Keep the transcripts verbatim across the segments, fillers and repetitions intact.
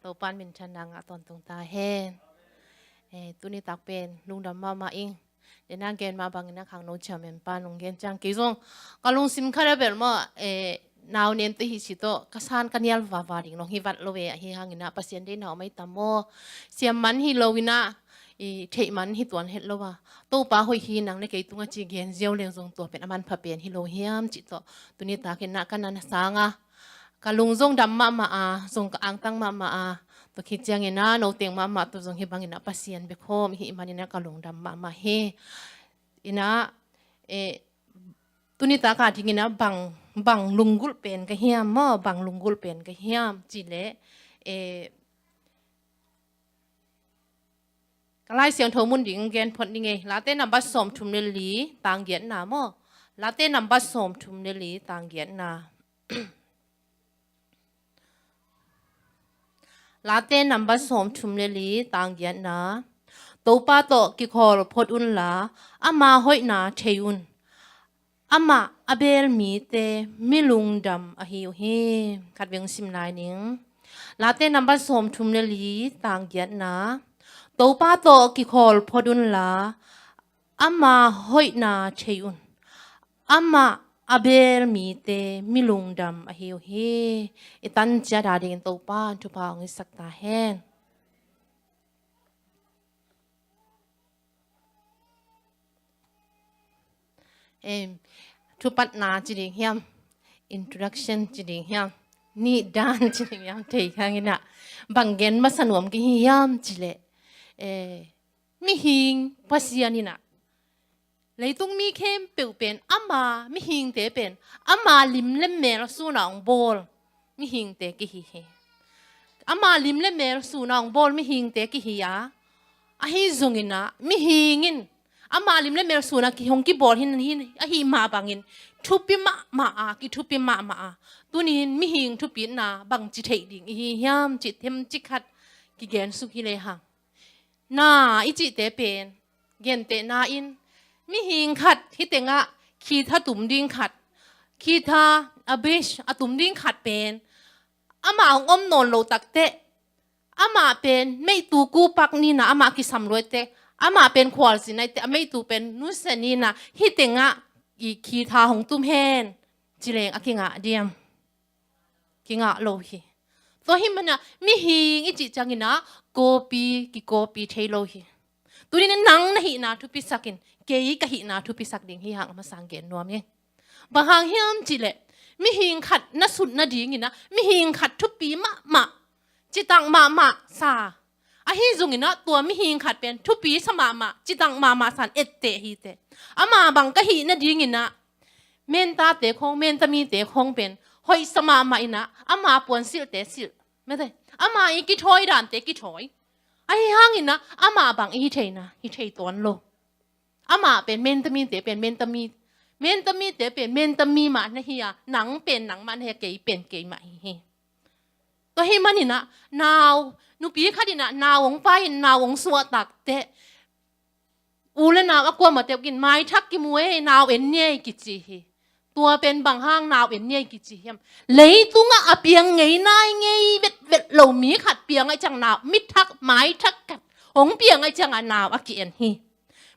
Topa'n minthanna ngah tawntung ta hen. Eh, tuni tak pen lungdam mahmah ing. Dena gen mah bangin a khangno chairman pa'n hong gen ciang kei zong ka lungsim khat a bel maw, eh, nau nente hi ci tawh ka san ka nial vava ding nong hi vat lo ve, ahi hangin ah Pasian deihna om ai tam maw. Siam man hi lo in ah, i theih man hi tuan het lo a, Topa hoih hi, nang le kei tungah ci gen ziau leng zong tua pen a manpha pen hi lo hiam cih tawh tuni takin ah ka na sang a, ka lung zong dam mahmah a, zong ka angtang mahmah a, tua khit ciangin ah noteng mahmah tawh zong hih bangin ah Pasian bia khawm i hih manin ah ka lungdam mahmah hi. In ah, eh, tuni tak a dingin ah bang, bang lunggulh pen ka hiam maw, bang lunggulh pen ka hiam cih leh, eh, ka Lai Siangtho mun ding gen phot ning ei. Late nambat sawmthum le li, tang giatna maw. Late nambat sawmthum le li, tang giatna. Late nambat sawmthum le li, tang giatna. Topa tawh kikhawl phot unla, ama hoihna thei un. Amah a beel mite mi lungdam ahi uh hi. Khat vei hong sim lai ning. Late nambat sawmthum le li, tang giatna. Topa tawh kikhawl phot unla, ama hoihna thei un. Amah a beel mite mi lungdam ahi uh hi. I tan ciat a dingin Topa'n thupha hong hisak ta hen. Em, thupatna ci ding hiam, introduction ci ding hiam, nihdan ci ding hiam, thei hangin ah bang gen masa nuam ka hi hiam cih leh, eh, mihing Pasian in ah leitung mi khempeuh pen ama, mihingte pen ama lim le mel sun a hong bawl mihingte ka hi hi. Ama lim le mel sun a hong bawl mihingte ka hi a, ahi zongin ah mihing in ama lim le mel sun a ki, hong kibawl hi, hi, ahi mah bangin thupi mahmah a, kithupi mahmah a, tuni-in mihing thupina bangci theih ding i hi hiam cih themcik khat kigen suk hi lehang. Na i cihte pen, gentehna in, mihing khat hih tengah kit a tum ding khat, kit a, a bridge a tum ding khat pen, amah hong om nawn lo takteh, amah pen meitu kupak ni-in ah amah kisam lua teh, amah pen khualzin ahih teh, a meitu pen nusia ni-in ah hih tengah i kit a hong tum hen ci leng a kingah diam? Kingah lo hi. Tua ahih manin ah mihing i cih ciangin ah copy, kicopy thei lo hi. Tuni-in nang na hihna thupisak in, kei ka hihna thupisak ding hi hang a masa-in gen nuam ing. Bang hang hiam cih leh mihing khat na sut nadingin ah mihing khat thupi mahmah, citak mahmah sa, ahi zongin ah tua mihing khat pen thupi sa mahmah, citak mahmah sa-in etteh hi teh. Ama bang ka hih nadingin ah mentate khawng, menta mite khawng pen hoih sa mahmah in ah ama puan silhte silh, mete, ama i kithawi dante kithawi, ahi hangin ah ama bang i hi theihna hi thei tuan lo. Amah pen menta mite pen menta mi, menta mite pen menta mi mah na hi a, nang pen nang mah na hi a, kei pen kei mah hi hi. Tua ahih manin ah nau, nupi khat in ah nau hong pai-in nau hong suah takteh, u le nau a kuamah teuh in, "Maithak kimu ei, nau en ni ei," kici hi. Tua pen bang hang nau en ni ei kici hiam? Leitungah a piang ngei nai ngei vetvet lo mi khat piang ahih ciang nau, mi thak, maithak khat hong piang ahih ciangah nau a ki-en hi.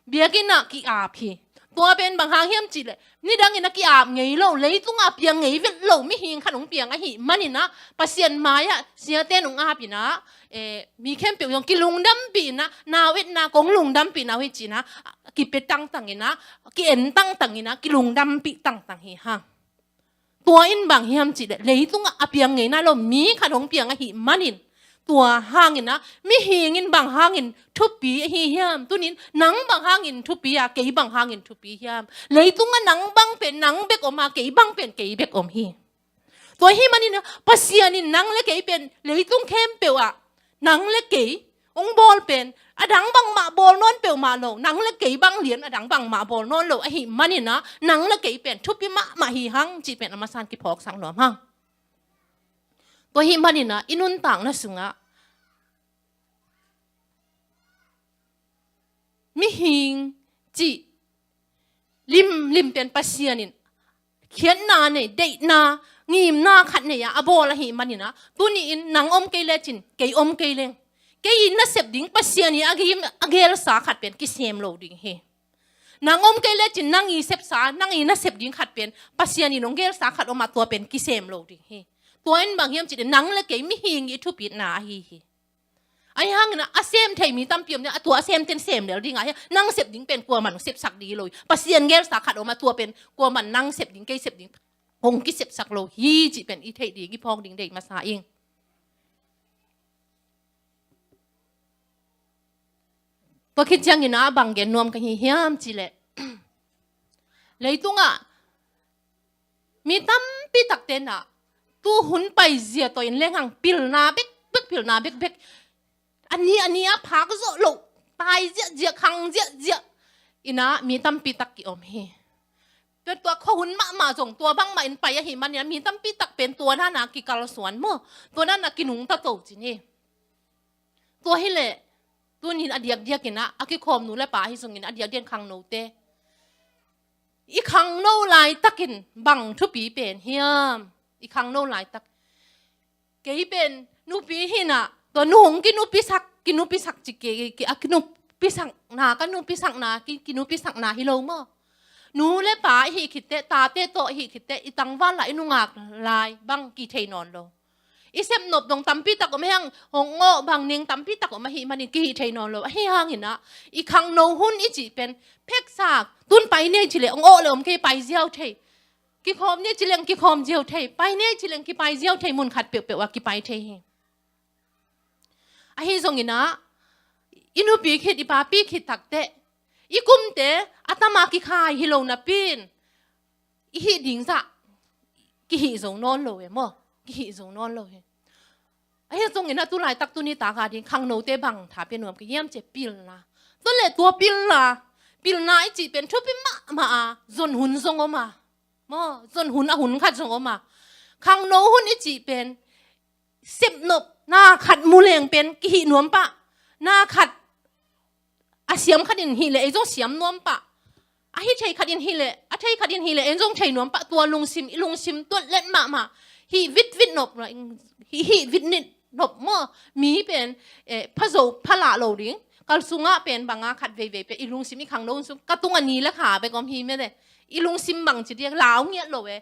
Biakinn ah ki-ap hi. Tua pen bang hang hiam cih leh, nidangin a ki-ap ngei lo, leitungah a piang ngei vet lo mihing khat hong piang ahih manin ah, Pasian mai-ah siate in hong ap in ah, eh, mi khempeuh zong kilungdampih in ah, nau etna kong lungdampih na uh hi ci-in ah, kipia tangtang in ah, ki-en tangtang in ah, kilungdampih tangtang hi hang. Tua in bang hiam cih leh, leitungah a piang ngei nai lo mi khat hong piang ahih manin, tua hangin ah mihing in bang hangin thupi ahi hiam? Tuni-in nang bang hangin thupi a, kei bang hangin thupi hiam? Leitungah nang bang pen nang bek om a, kei bang pen kei bek om hi. Tua ahih manin ah Pasian in nang le kei pen leitung khempeuh ah nang le kei hong bawl pen a dang bangmah bawl nawn peuhmah lo, nang le kei bang lian a dang bangmah bawl nawn lo ahih manin ah nang le kei pen thupi mahmah hi hang cih pen a masa-in kiphawksak nuam hang. Tua ahih manin ah i nuntakna sungah mihing cih limlim pen Pasian in khiatna nei, deihna, ngimna khat nei a, a bawl ahih manin ah, tuni-in nang om kei lecin kei om kei leng, kei i nasep ding Pasian i a gim, a gelsa khat pen kisem lo ding hi. Nang om kei lecin nang i sepsa, nang i nasep ding khat pen Pasian in hong gelsa khat om a, tua pen kisem lo ding hi. Tua in bang hiam cih leh nang le kei mihing i thupitna ahi hi. Ahi hangin ah a sem thei mi tampi om ding a, tua a semten sem lel ding a, nang sep ding pen kuaman hong sepsak ding hi lo hi. Pasian gelsa khat om a, tua pen kuaman nang sep ding, kei sep ding hong kisepsak lo hi cih pen i theih ding, i phawk ding deih masa ing. Tua khit ciangin ah bang gen nuam ka hi hiam cih leh, leitungah mi tampi takte in ah tu hun paizia tawh in lenghang pilna bekbek, pilna bekbek, a ni a ni a phak zawh loh, tai ziahziah, khang ziahziah in ah mi tampi tak ki-om hi. Tua, tua khuahun mahmah zong tua bangmah in pai ahih manin ah mi tampi tak pen tua dan a kikalsuan maw, tua dan a kinungta to cin hi. Tua hi leh tuni-in a diakdiak in ah a kikhawm nu le pa ahi zongin a diakdiak in khangnote, i khangno laitakin bang thupi pen hiam? I khangno laitak, kei pen nupi hi in ah, tua nu hong kinupisak, kinupisak ci, ki, ki, a kinupisakna, ka nupisakna, ki, kinupisakna hi lo maw. Nu le pa i hih khit teh, tate tawh i hih khit teh, i tangval lai, i nungak lai bang kihih thei nawn lo. I sepnop dong tampi tak om hi hang, hong awh bang ning tampi tak om ahih manin kihih thei nawn lo. Ahi hangin ah i khangno hun i cih pen pheksa, tun pai ni ei ci leh hong awh le om kei, pai ziau thei. Kikhawm ni ci leng kikhawm ziau thei, pai ni ci leng kipai ziau thei, mun khat peuhpeuh ah kipai thei hi. Ahi zongin ah i nupi khit, i papi khit tak teh, i kumte a tam a kikhai hi lo napi-in i hih ding zah kihih zo nawn lo e maw, kihih zo nawn lo hi. Ahi zongin ah tu laitak tuni tak a ding khangnote bang tha pia nuam ka hiam cih leh pilna. Tua leh tua pilna, pilna i cih pen thupi mahmah a, zon hun zong om a, maw, zon hun a hun khat zong om a. Khangno hun i cih pen sepnop, na khat mu leng pen kihih nuam pah, na khat a siam khat in hih leh ei zong siam nuam pah, a hih thei khat in hih leh, a thei khat in hih leh ei zong thei nuam pah, tua lungsim, i lungsim tuat let mahmah, hih vitvit nop, hih, hih vitnit nop maw. Mi pen, eh, pha zo, pha lah lo ding. Kal sungah pen bang a khat veivei pen i lungsim, i khangno hun sung, ka tungah ni le kha bek om hi mete. I lungsim bang ci diak, lau ngiat lo e.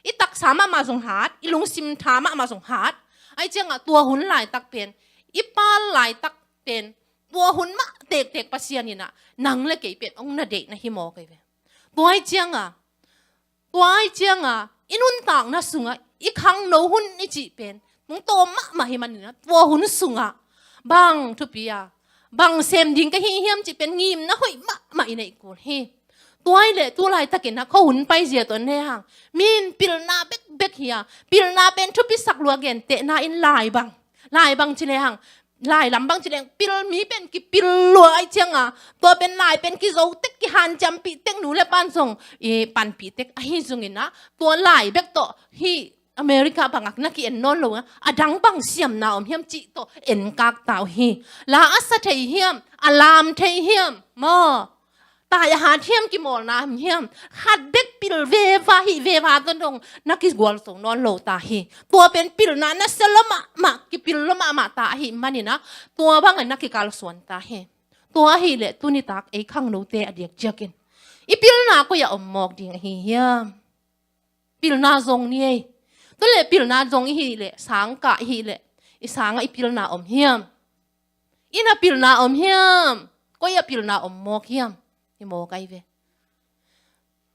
I taksa mahmah zong hat, i lungsim tha mahmah zong hat. Ahi ciangah tua hun laitak pen, i pal laitak pen, tua hun mah tektek Pasian in ah nang le kei pen hong na deih na hi mawk ahi ve. Tua ahi ciangah, tua ahi ciangah i nuntakna sungah i khangno hun i cih pen tungtawn mahmah hi manin ah, tua hun sungah bang thupi a, bang sem ding ka hi hiam cih pen ngimna hoih mahmah i neih kul hi. Tua hi leh tu laitakin ah khuahun paizia tawh en lehang, mi in pilna bekbek hi a, pilna pen thupisak lua, gentehna in lai bang, lai bang ci lehang, lai lam bang ci lehang, pil, mi pen kipil lua ahi ciangah, tua pen lai pen kizo tek, kihanciampih tek, nu le pa'n zong i panpih tek. Ahi zongin ah tua lai bek tawh hih America bangah na ki-en nawn lo a, a dang bang siamna om hiam cih tawh en kak ta uh hi. La a sa thei hiam, a lam thei hiam maw, tai a hat hiam, kimawlna hiam, khat bek pil veva, hih veva tawh dong na kigual zo nawn lo ta hi. Tua pen pilna nasia lua mahmah, kipil lua mahmah ta ahih manin ah, tua bangah na kikalsuan ta hi. Tua ahih leh tuni tak ei khangnote a diakdiakin i pilna koi ah om mawk ding ahi hiam? Pilna zong ni ei. Tua leh pilna zong i hih leh, sang kah i hih leh, i sangah i pilna om hiam? Inn ah pilna om hiam? Koi ah pilna om mawk hiam? Hi mawk ahi ve.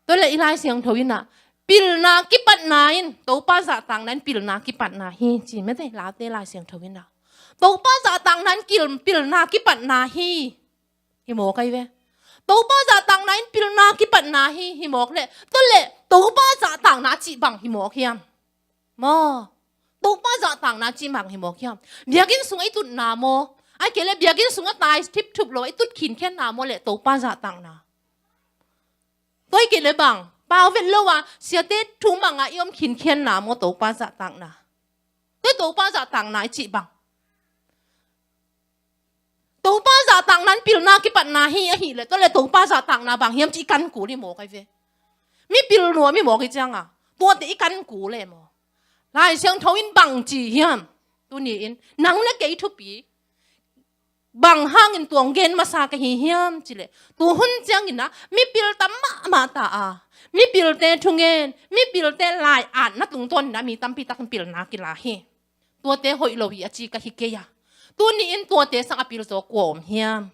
Tua leh i Lai Siangtho in ah, pilna kipatna in, Topa zahtakna in pilna kipatna hi, ci mete, Late Lai Siangtho in ah. Topa zahtakna in kil, pilna kipatna hi. Hi mawk ahi ve. Topa zahtakna in pilna kipatna hi, hi mawk leh. Tua leh Topa zahtakna cih bang hi mawk hiam? Maw. Topa zahtakna cih bang hi mawk hiam? Biakinn sungah i tutna maw? Ahih kei leh biakinn sungah tai thipthup lo i tut khinkhianna maw leh Topa zahtakna? Tua ahih kei leh bang, pau vet lo a, siate thu mangah i om khinkhianna maw, Topa zahtakna? Tua Topa zahtakna i cih bang? Topa zahtakna in pilna kipatna hi ahih leh, tua leh Topa zahtakna bang hiam cih i kan kul hi mawk ahi ve. mipil nuam i mawk hi cianga, tuate i kan kul e maw. Lai Siangtho in bang ci hiam? Tuni-in nang le kei thupi bang hangin tua hong gen masa ka hi hiam cileh, tu hun ciangin ah mipil tam mahmah ta a, mipilte thungen, mipilte lai-atna tungtawnin ah mi tampi takin pilna kila hi. Tuate hoih lo hi a ci ka hi kei a. Tuni-in tuate sang a pilzaw kua om hiam?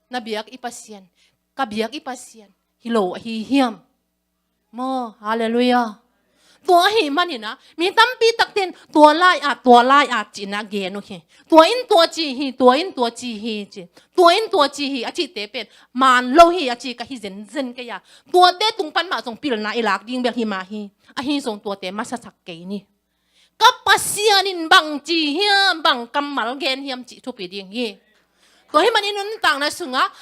Na biak i Pasian, ka biak i Pasian hi lo ahi hiam? Maw, halleluiah. Tua ahih manin ah mi tampi takte in tua lai-at, tua lai-at ci-in ah gen uh hi. Tua in tua ci hi, tua in tua ci hi ci, tua in tua ci hi a cihte pen man lo hi a ci ka hi zenzen kei a. Tuate tung pan mah zong pilna i lak ding bel hi mah hi. Ahi zong tuate masasak kei ni. Ka Pasian in bang ci hiam, bang kammal gen hiam cih thupi ding hi. Tua ahih manin nuntakna sungah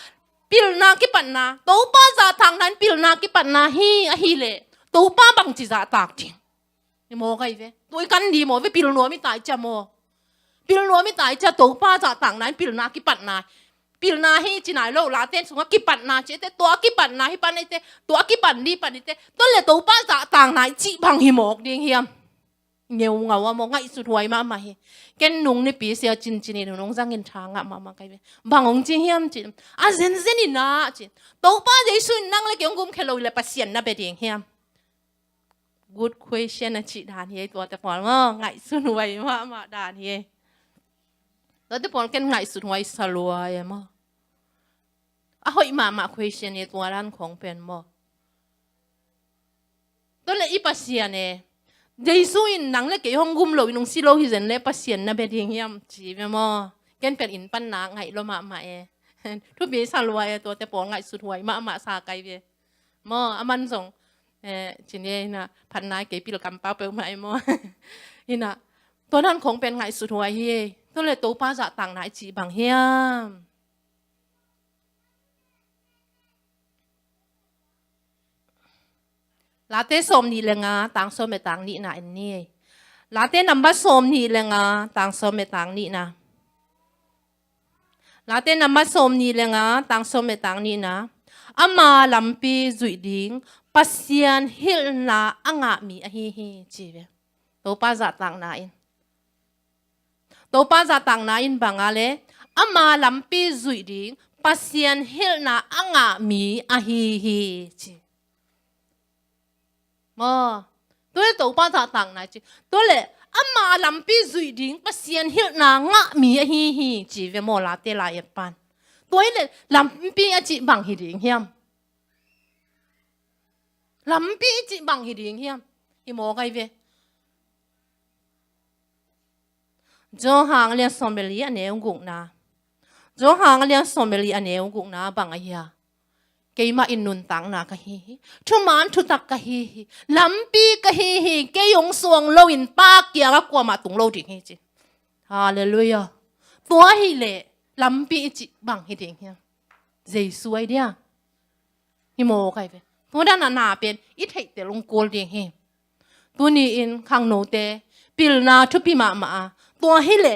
pilna kipatna, Topa zahtakna in pilna kipatna hi ahileh, Topa bangci zahtak ding? I maw kai ve. Tua i kan di maw ve, pil nuam i tai cia maw. Pil nuam i tai cia, Topa zahtakna in pilna kipatna. Pilna hi ci nai lo, Late sungah kipatna ci te, tua kipatna hi pan i te, tua kipan di pan i te. Tua le Topa zahtakna i cih bang hi mawk ding hiam? Ngeungau a maw, ngaihsut huai mahmah hi. Ken nung nipi sia cincin in nung zangin tha ngah mahmah kai ve. Bang hong ci hiam ci, a zenzen in ah ci, Topa Jesu in nang le kei hong gumkhia lo hi le Pasian na bia ding hiam? Good question a cih dan hi ei, tuate pawl maw, ngaihsut huai mahmah dan hi ei. Tuate pawl ken ngaihsut huai sa lua ei maw. A hoih mahmah question hi tua dan khong pen maw. Tua le i Pasian e, Jesu in nang le kei hong gum lo in hong si lo hi zen le Pasian na bia ding hiam ci ve maw. Ken pen inn pan na ngaih lo mahmah e. Thupi sa lua e, tuate pawl ngaihsut huai mahmah sa kai ve. Maw, a man zong, eh, cin e ina, phatna kei pil kampau peuhmah e maw. Ina, tua dan khong pen ngaihsut huai hi e. Tua le Topa zahtakna i cih bang hiam? Late sawm nih le nga, tang sawm le tang nihna en ni. Late nambat sawm nih le nga, tang sawm le tang nihna. Late nambat sawm nih le nga, tang sawm le tang nihna. Ama lampi zuih ding Pasian hilhna a ngah mi ahi hi ci ve. Topa zahtakna in. Topa zahtakna in bang a le, ama lampi zuih ding Pasian hilhna a ngah mi ahi hi ci. Maw, tua le Topa zahtakna ci. Tua le ama lampi zuih ding Pasian hilhna ngah mi ahi hi ci ve maw, Late lai-at pan. Tua hi le lampi a cih bang hi ding hiam? Lampi i cih bang hi ding hiam? Hi maw kai ve. Johan a lian sawm le li a neu gukna. Johan a lian sawm le li a neu gukna bang a hia? Keimah in nuntakna ka hi hi. Thuman thutak ka hi hi. Lampi ka hi hi. Kei hong suang loin Pa kiangah kuamah tung lo ding hi ci. Halleluiah. Tua hi le lampi i cih bang hi ding hiam? Jesu ai dia. Hi maw kai ve. Tua dan a na pen i theihtel hong kul ding hi. Tuni-in khangnote, pilna thupi mahmah a. Tua hi le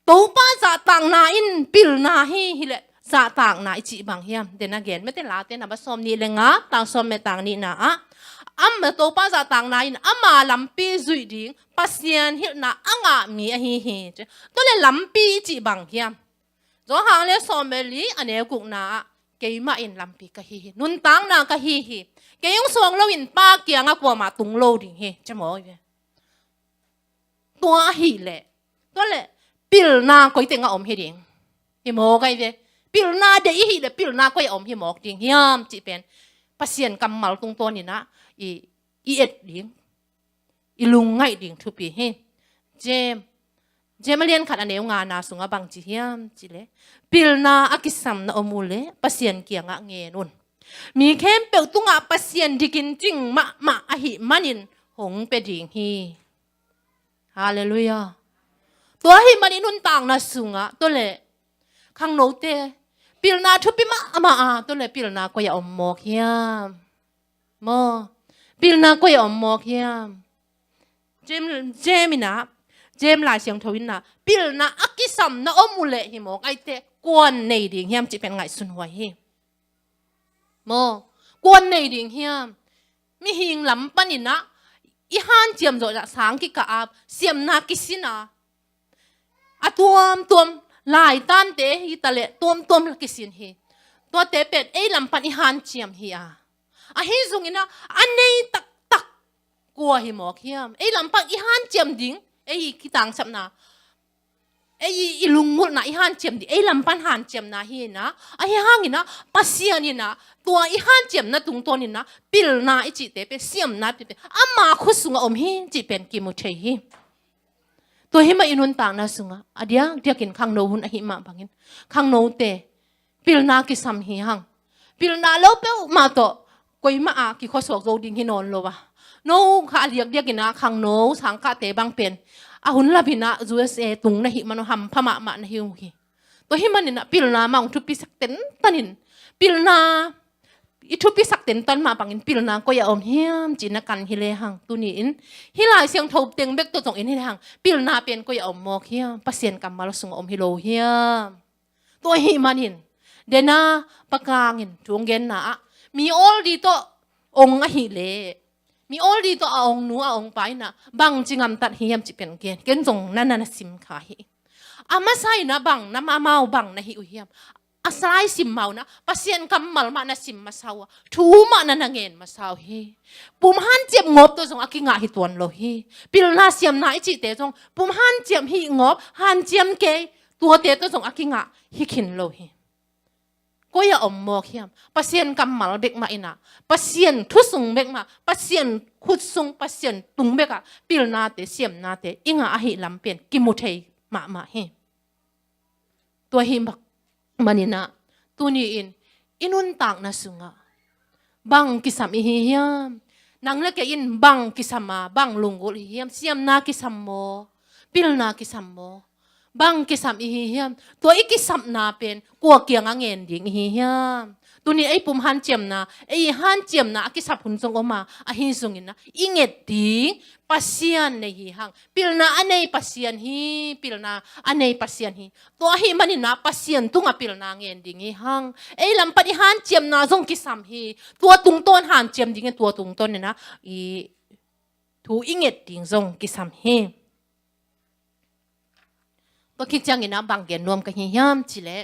Topa zahtakna in pilna hi hi le zahtakna i cih bang hiam? Den a gen mete, Late nambat sawm nih le nga, tang sawm le tang nihna ah. Ama Topa zahtakna in ama lampi zuih ding Pasian hilhna a ngah mi ahi hi. Tua le lampi i cih bang hiam? Johan a lian sawm le li a neu gukna ah, keimah in lampi ka hi hi, nuntakna ka hi hi. Kei hong suang loin Pa kiangah kuamah tung lo ding hi ci maw ve. Tua hi le, tua le pilna koi tengah om hi ding? Hi maw kai ve. Pilna deih i hi le pilna koi a om hi mawk ding hiam cih pen Pasian kammal tungtawnin ah i, i et ding, i lungngaih ding thupi hi. James, James a lian khat a neu ngana sungah bang ci hiam ci le, pilna a kisam na om uh le Pasian kiangah ngen un. Mi khempeuh tungah Pasian dikin cing mahmah ahih manin hong pia ding hi. Halleluiah. Tua ahih manin nuntakna sungah tua le khangnote, pilna thupi mahmah a, tua le pilna koi a om mawk hiam? Maw, pilna koi a om mawk hiam? James, James in ah, James Lai Siangtho in ah, pilna a kisam na om uh leh hi mawk aite kuan nei ding hiam cih pen ngaihsun huai hi. Maw, Kuan nei ding hiam? Mihing lam panin ah i hanciam zawh ah sang kikah a, siamna kisin a, a tuamtuam laitante hi taleh tuamtuam kisin hi. Tuate pen ei lam pan i hanciam hi a, ahi zongin ah a nei taktak kua hi mawk hiam? Ei lam pan i hanciam ding, ei kitangsapna, ei i lunggulhna i hanciam ding, ei lam pan hanciamna hi in ah, ahi hangin ah Pasian in ah tua i hanciamna tungtawnin ah pilna i cihte pen, siamna i cihte pen ama khut sungah om hi cih pen kimu thei hi. Tua hi mah i nuntakna sungah a diakdiakin khangno hun ahih mah bangin khangnote pilna kisam hi hang. Pilna lo peuhmah tawh koimah a kikhuasuak zo ding hi nawn lo a, no kha a diakdiakin ah khangno sangkahte bang pen a hun lamin ah U S A tung na hih man uh hampha mahmah na hi uh hi. Tua hi manin ah pilna mah hong thupisak tentan in, pilna i thupisak tentan mah bangin pilna koi-ah om hiam cih na kan hi lehang, tuni-in hih Lai Siangtho teng bek tawh zongin hi lehang, pilna pen koi-ah om mawk hiam? Pasian kammal sungah om hi lo hiam? Tua ahih manin, dena Pa Kang in thu hong genna ah, mi oldie tawh ong ahih leh, mi oldie tawh a ongnu a ongpa in ah bangci gamtat hiam cih pen gen, ken zong na na na sim kha hi. A masa in ah bang na, amau bang na hi uh hiam? A sai sim ma un ah Pasian kammal mah na sim masa uh a, thu mah na na ngen masa uh hi. Pum hanciam ngawp tawh zong a kingah hi tuan lo hi. Pilna siamna i cihte zong pum hanciam hih ngawp, hanciam kei, tuate tawh zong a kingah hi khin lo hi. Koi-ah om mawk hiam? Pasian kammal bek mah in ah, Pasian thu sung bek mah, Pasian khut sung, Pasian tung bek ah pilnate, siamnate i ngah ahih lam pen kimu thei mahmah hi. Tua ahih manin ah, tuni-in i nuntakna sungah bang kisam i hi hiam? Nang le kei in bang kisam a, bang lunggulh i hi hiam? Siamna kisam maw? Pilna kisam maw? Bang kisam i hi hiam? Tua i kisapna pen kua kiangah ngen ding i hi hiam? Tuni ei pum hanciamna, ei hanciamna a kisap hun zong om a, ahi zongin ah i nget ding Pasian nei hi hang. Pilna a nei Pasian hi, pilna a nei Pasian hi. Tua ahih manin ah Pasian tungah pilna ngen ding hi hang. Ei lam pan i hanciamna zong kisam hi. Tua tungtawn hanciam dingin, tua tungtawn in ah i thu i nget ding zong kisam hi. Tua khit ciangin ah bang gen nuam ka hi hiam cih leh,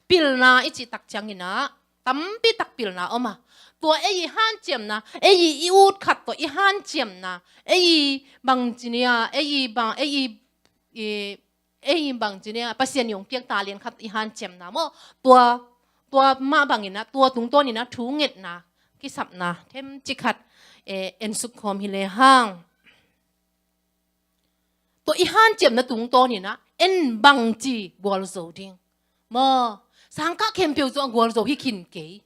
pilna i cih tak ciangin ah tampi tak pilna om a, tua ei i hanciamna, ei i ut khat tawh i hanciamna, ei i bangci ni a, ei i bang, ei i, i, ei i bangci ni a, Pasian i hong piak talent khat i hanciamna maw? Tua, tua mah bangin ah, tua tungtawn in ah thu ngetna, kisapna themcik khat, eh, ensuk khawm hi lehang. Tua i hanciamna tungtawn in ah en bangci gualzo ding? Maw, sangkah khempeuh zong a gualzo hi khin kei.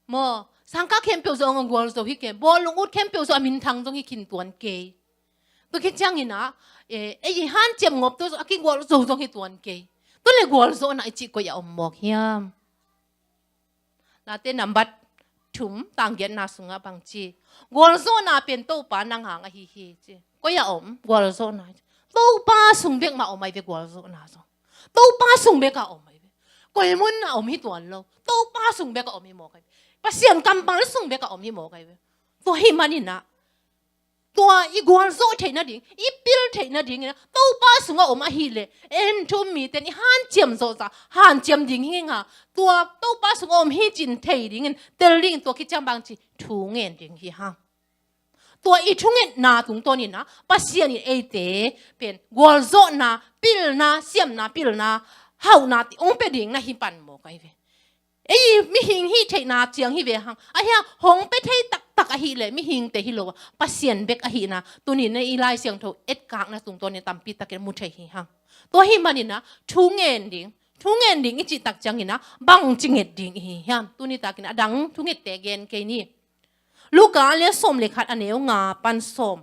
Maw, sangkah khempeuh zong a gualzo hi kei. Bawlung ut khempeuh zong a minthang zong hi khin tuan kei. Tua khit ciangin ah, eh, ei i hanciam ngawp tawh zong a kigualzo zong hi tuan kei. Tua leh gualzawhna i cih koi-ah om mawk hiam? Late nambat thum, tang giatna sungah bangci, gualzawhna pen Topa nang hang ahi hi ci. Koi-ah om gualzawhna? Topa sung bek mah om ahi ve gualzawhna zong. Topa sung bek ah om ahi ve. Koi mun ah om hi tuan lo. Topa sung bek ah om hi mawk ahi ve. Pasian kammal sung bek ah om hi mawk ahi ve. Tua ahih manin ah, tua i gualzawh theih nading, i pil theih nadingin ah Topa sungah om ahih leh, en thu um mite in i hanciam zawh zah hanciam ding hi hang a, tua Topa sungah om hi ci-in thei dingin, tel dingin, tua khit ciang bangci, thu ngen ding hi hang. Tua i thungetna tungtawn in ah Pasian in eite pen gualzawhna, pilna, siamna, pilna, hauhna te hong pia ding na hi pan mawk ahi ve. Ei mihing hih theihna ciang hi ve hang. Ahi hang, hong pia thei taktak ahih leh mihingte hi lo a, Pasian bek ahihna tuni-in ah i Lai Siangtho etkakna tungtawn in tampi takin mu thei hi hang. Tua ahih manin ah thu ngen ding, thu ngen ding i cih tak ciangin ah bangci nget ding i hi hiam? Tuni takin a dang thungette gen kei ni. Luka a lian sawm le khat, a neu nga pan sawm.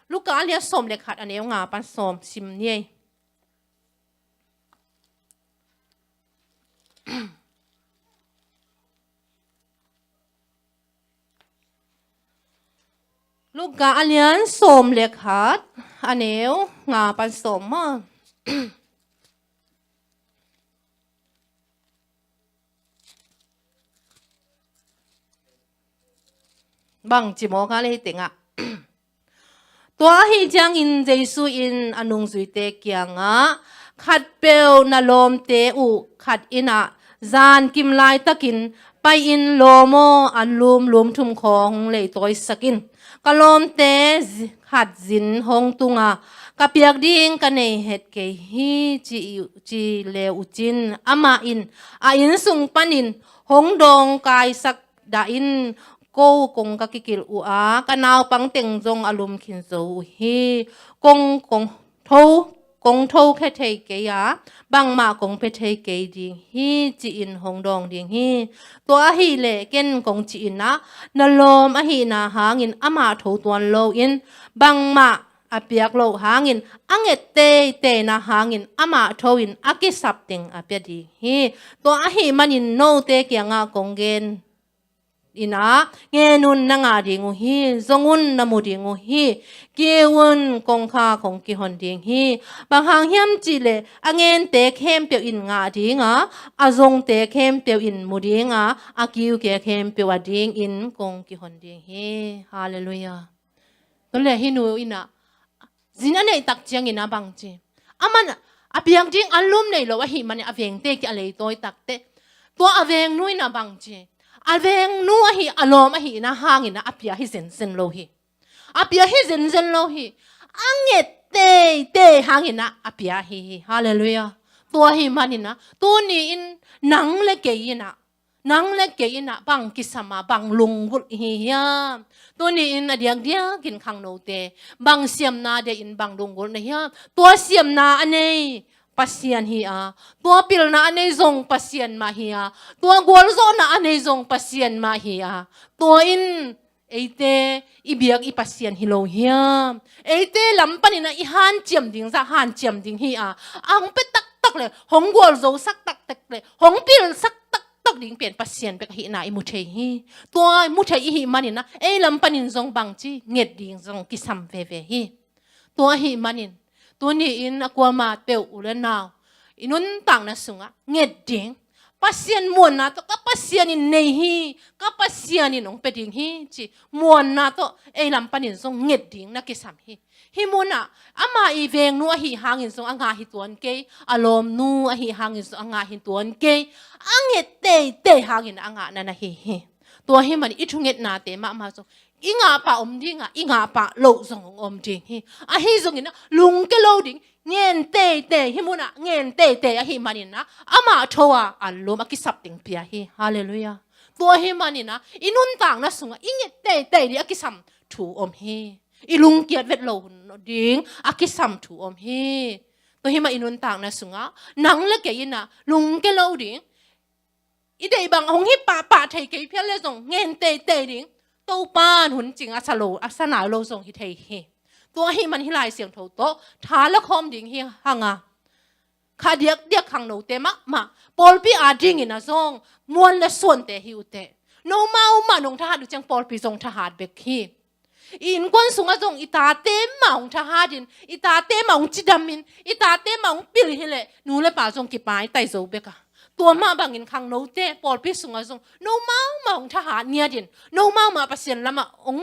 Luka a lian sawm le khat, a neu nga pan sawm sim ni ei. Luka a lian sawm le khat, a neu nga pan sawm maw? Bang ci mawk a lei tengah. Tua ahi ciangin Jesu in a nungzuite kiangah, khatpeuh na lawmte uh khat in ah zan kim laitakin, pai-in lawm aw, anlum lumthum khawng leitawisak in. Ka lawmte zi-, khat zin hong tunga, ka piak ding ka nei het kei hi, ci, ci le uh cin, amah in a inn sung panin hong dawngkaisak dah in, ko kong ka kikilh uh a, ka naupang teng zong a lum khin zo uh hi. Kong, kong tho, kong tho khe thei kei a, bangmah kong pia thei kei ding hi, ci-in hong dawng ding hi. Tua ahih leh ken kong ci-in ah, na lawm ahihna hangin amah tho tuan loin, bangmah a piak loh hangin, a nget teiteina hangin amah tho-in a kisap teng a pia ding hi. Tua ahih manin note kiangah kong gen in ah, ngen un, na ngah ding uh hi, zong un, na mu ding uh hi, kiu un, kongkha kong kihon ding hi. Bang hang hiam cih leh, a ngente khempeuh in ngah ding a, a zongte khempeuh in mu ding a, a kiuke khempeuh a dingin kong kihon ding hi. Halleluiah. Tua leh hih nu in ah, zin a neih tak ciangin ah bang ci. Aman a piak ding anlum nei lo ahih manin a vengte kiang a leitawi takteh, tua a vengnu in ah bang ci. A vengnu ahi, a lawm ahihna hangin ah a pia hi zenzen lo hi. A pia hi zenzen lo hi. A nget teitei hangin ah a pia hi hi. Halleluiah. Tua ahih manin ah, tuni-in nang le kei in ah, nang le kei in ah bang kisam a, bang lunggulh i hi hiam? Tuni-in a diakdiakin khangnote, bang siamna deih in, bang lunggulh na hiam? Tua siamna a nei Pasian hi a, tua pilna a nei zong Pasian mah hi a, tua gualzawhna a nei zong Pasian mah hi a. Tua in eite i biak i Pasian hi lo hiam? Eite lam panin ah i hanciam ding zah hanciam ding hi a, a hong pia taktak le, hong gualzosak taktak le, hong pilsak taktak ding pen Pasian bek ahihna i mu thei hi. Tua mu thei i hih manin ah, ei lam panin zong bang ci, nget ding zong kisam veve hi. Tua ahih manin, tuni-in a kuamah peuh u le nau, i nuntakna sungah nget ding. Pasian muanna tawh, ka Pasian in nei hi, ka Pasian in hong pia ding hi, ci muanna tawh ei lam panin zong nget ding na kisam hi. Hih munah, amah i vengnu ahih hangin zong a ngah hi tuan kei, a lawmnu ahih hangin zong a ngah hi tuan kei, a nget teitei hangin a ngahna na hi hi. Tua ahih manin i thungetnate mahmah zong i ngah pah om ding a, i ngah pah loh zong hong om ding hi. Ahi zongin ah, lungkia lo ding, ngen teitei, hih munah ngen teitei ahih manin ah, amah tho a, anlum a kisap ding pia hi. Halleluiah. Tua ahih manin ah, i nuntakna sungah i nget teitei ding a kisam thu om hi. I lungkiat vet lo ding a kisam thu om hi. Tua ahih manin i nuntakna sungah nang le kei in ah lungkia lo ding, i deih bang hong hi pahpah thei kei phial le zong ngen teitei ding. Topa'n hun cing a sa lo, a sa nai lo zong hi thei hi. Tua ahih manin hih Lai Siangtho tawh tha la khawm ding hi hang a, kha diakdiak khangnote mahmah, pawlpi adingin ah zong muan le suante hi uh teh. Nomau mah nong thahat uh ciang pawlpi zong thahat bek hi. I innkuan sungah zong i tate mah hong thahatin, i tate mah hong cidamin, i tate mah hong pil hileh nu le pa zong kipaitai zo bek a, tua mah bangin khangnote pawlpi sungah zong nomau mah hong thahat ngiatin, nomau mah Pasian lamah hong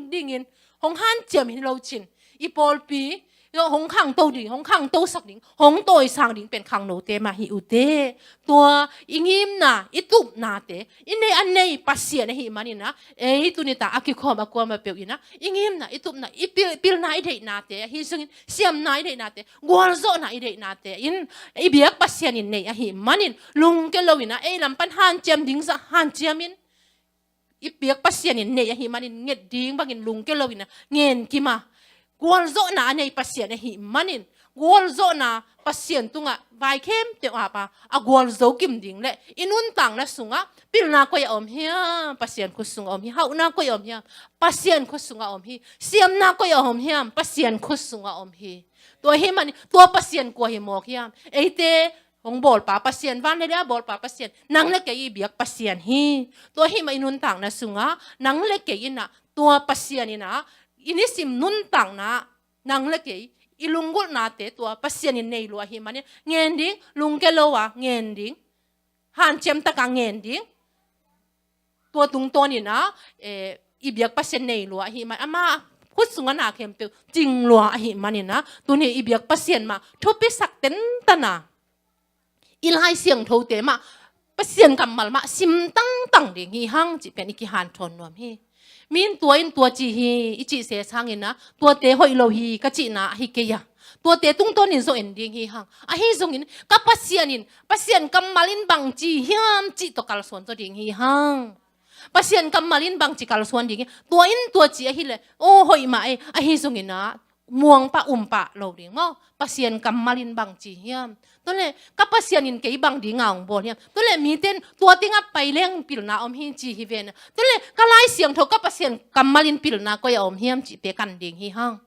dingin, hong hanciam hi lo cin, i pawlpi hong khangto ding, hong khangtosak ding, hong tawisang ding pen khangnote mah hi uh teh. Tua i ngimna, i tupnate, i nei a nei Pasian ahih manin ah, ei tuni tak a kikhawm a kuamah peuh in ah, i ngimna, i tupna, i pil, pilna, i deihnate, ahi zongin siamna, i deihnate, gualzawhna, i deihnate in i biak Pasian in nei ahih manin lungkia lo in ah, ei lam pan hanciam ding zah hanciamin, i biak Pasian in nei ahih manin nget ding bangin lungkia lo in ah ngen kim a, gualzawhna a nei Pasian ahih manin, gualzawhna Pasian tungah vai khempeuh ap a, a gualzo kim ding le i nuntakna sungah pilna koi ah om hiam? Pasian khut sungah om hi. Hauhna koi ah om hiam? Pasian khut sungah om hi. Siamna koi ah om hiam? Pasian khut sungah om hi. Tua ahih manin tua Pasian kua hi mawk hiam? Eite hong bawlpa Pasian, van le lei a bawlpa Pasian, nang le kei i biak Pasian hi. Tua ahih manin i nuntakna sungah nang le kei in ah, tua Pasian in ah, i nisim nuntakna nang le kei i lunggulhnate tua Pasian in nei lua ahih manin ngen ding, lungkia lo a ngen ding, hanciam tak a ngen ding. Tua tungtawn in ah, eh, i biak Pasian nei lua ahih man, ama khut sungah na khempeuh cing lua ahih manin ah, tuni i biak Pasian mah thupisak tentan a, i Lai Siangthote mah, Pasian kammal mah sim tangtang ding hi hang cih pen i kihanthawn nuam hi. Mi in tua in tua ci hi i cih se sangin ah, tuate hoih lo hi ka cihna ahi kei a, tuate tungtawnin zong en ding hi hang. Ahi zongin ka Pasian in, Pasian kammal in bang ci hiam cih tawh kalsuan zaw ding hi hang. Pasian kammal in bangci kalsuan ding hi, tua in tua ci ahileh, aw, hoih mah e, ahi zongin ah muang pah um pah lo ding maw? Pasian kammal in bangci hiam? Tua leh ka Pasian in kei bang ding a hong bawl hiam? Tua leh mite in tua tengah pai leng pilna om hi ci hi ven a, tua leh ka Lai Siangtho, ka Pasian kammal in pilna koi a om hiam cihte kan ding hi hang.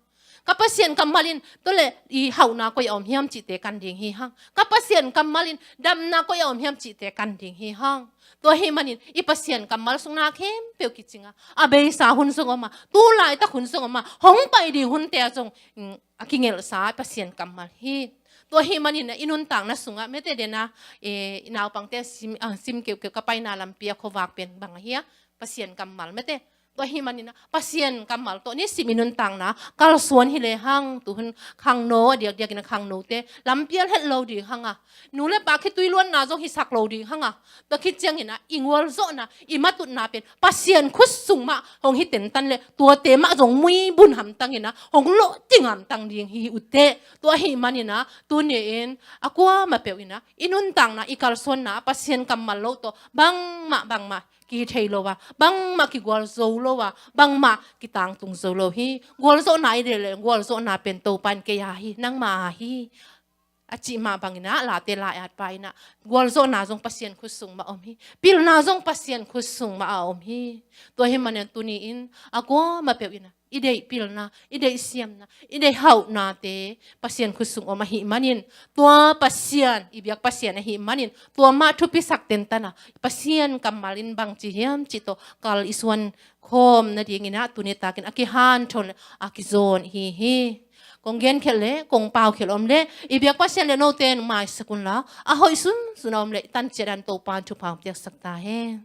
Ka Pasian kammal in, tua leh i hauhna koi a om hiam cihte kan ding hi hang. Ka Pasian kammal in damna koi a om hiam cihte kan ding hi hang. Tua ahih manin i Pasian kammal sung na khempeuh kicing a, a beisa hun zong om a, tu laitak hun zong om a, hong pai ding hunte ah zong, mm, a kingelhsa Pasian kammal hi. Tua ahih manin ah i nuntakna sungah mete den a, eh, i naupangte sim, ah, sim keuhkeuh ka paina lampi a khuavak pen bang ahi a, Pasian kammal mete. Tua ahih manin ah Pasian kammal tawh nisim i nuntakna kalsuan hi lehang, tuhun khangno, a diakdiakin a khangnote lampial het lo ding hang a, nu le pa khitui luanna zong hisak lo ding hang a, tua khit ciangin ah i gualzawhna, i matutna pen Pasian khut sung mah hong hi tentan leh, tuate mah zong muibun hamtangin ah hong lawhcing hamtang ding hi uh teh. Tua ahih manin ah tuni-in a kuamah peuh in ah i nuntakna, i kalsuanna ah Pasian kammal lo tawh bangmah bangmah kithei lo a, bangmah kigualzo lo a, bangmah kitangtung zo lo hi. Gualzawhna i deih leh gualzawhna pen Topa in kei a hi, nangma a hi, a cih mah bangin ah Late lai-atpa in ah gualzawhna zong Pasian khut sung mah om hi. Pilna zong Pasian khut sung mah a om hi. Tua ahih manin tuni-in a kuamah peuh in ah i deih pilna, i deih siamna, i deih hauhnate Pasian khut sung om ahih manin, tua Pasian, i biak Pasian ahih manin, tua mah thupisak tentan a, Pasian kammal in bangci hiam cih tawh kal i suan khawm nadingin ah tuni takin a kihanthawn, a kizawn hi hi. Kong genkhelh leh kong paukhelh om leh i biak Pasian leh note in maisak unla, a hoih sunsun a om leh i tan ciat dan Topa in thupha hong piaksak ta hen.